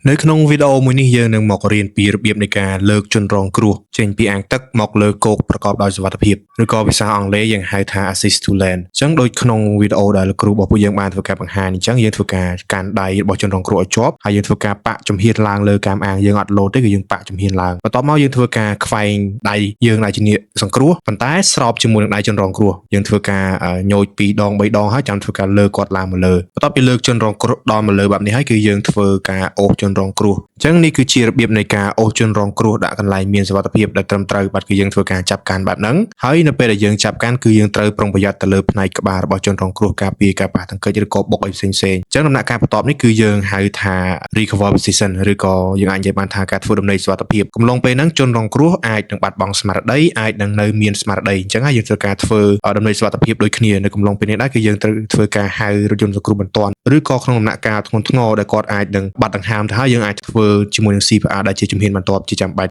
នៅក្នុងវីដេអូមួយនេះយើងនឹងមករៀនពីរបៀបនៃការលើកជនរងគ្រោះចេញពីអាងទឹកមកលើគោកប្រកបដោយសុវត្ថិភាពឬក៏ភាសាអង់គ្លេសយើងហៅថា assist to land។ អញ្ចឹងដូចក្នុងវីដេអូដែលលោកគ្រូរបស់ពួកយើងបានធ្វើការបង្ហាញអញ្ចឹងយើងធ្វើការកាន់ដៃរបស់ជនរងគ្រោះឲ្យជាប់ហើយយើងធ្វើការប៉ាក់ជំហានឡើងលើកាមអាងយើងអត់លោតទេគឺយើងប៉ាក់ជំហានឡើងបន្ទាប់មកយើងធ្វើការខ្វែងដៃយើងដែលជាអ្នកសង្គ្រោះប៉ុន្តែស្របជាមួយនឹងដៃជនរងគ្រោះយើងធ្វើការញោច2ដង3ដងហើយចាំធ្វើការលើកគាត់ឡើងមកលើបន្ទាប់ពីលើកជនរងគ្រោះដល់មកលើបែបនេះហើយគឺយើងធ្វើការអូសជនរងគ្រោះអញ្ចឹងនេះគឺជារបៀបនៃការអូសជនរងគ្រោះដាក់កន្លែងមានសុវត្ថិភាពដែលត្រឹមត្រូវបាទគឺយើងធ្វើការចាប់កាន់បែបហ្នឹងហើយនៅពេលដែលយើងចាប់កាន់គឺយើងត្រូវប្រុងប្រយ័ត្នទៅលើផ្នែកក្បាលរបស់ជនរងគ្រោះការពារការប៉ះទង្គិចឬក៏បុកអីផ្សេងៗអញ្ចឹងដំណាក់កាលបន្ទាប់នេះគឺយើងហៅថា recover position ឬក៏យើងអាចនិយាយបានថាការធ្វើដំណេកសុវត្ថិភាពកំឡុងពេលហ្នឹងជនរងគ្រោះអាចនឹងបាត់បង់ស្មារតីអាចនឹងនៅមានស្មារតីអញ្ចឹងហើយយើងត្រូវការធ្វើដំណេកសុវត្ថិភាពដូចគ្នានៅកំឡុងពេលនេះដែរគឺយើងត្រូវធ្វើការហៅរថយន្តសង្គ្រោះបន្ទាន់ឬក៏ក្នុងដំណាក់កាលធ្ងន់ធ្ងរដែលគាត់អាចនឹងបាត់ដង្ហើមទៅហើយយើងអាចធ្វើជាមួយនឹង CPR ដែលជាជំហានបន្ទាប់ជាចាំបាច់។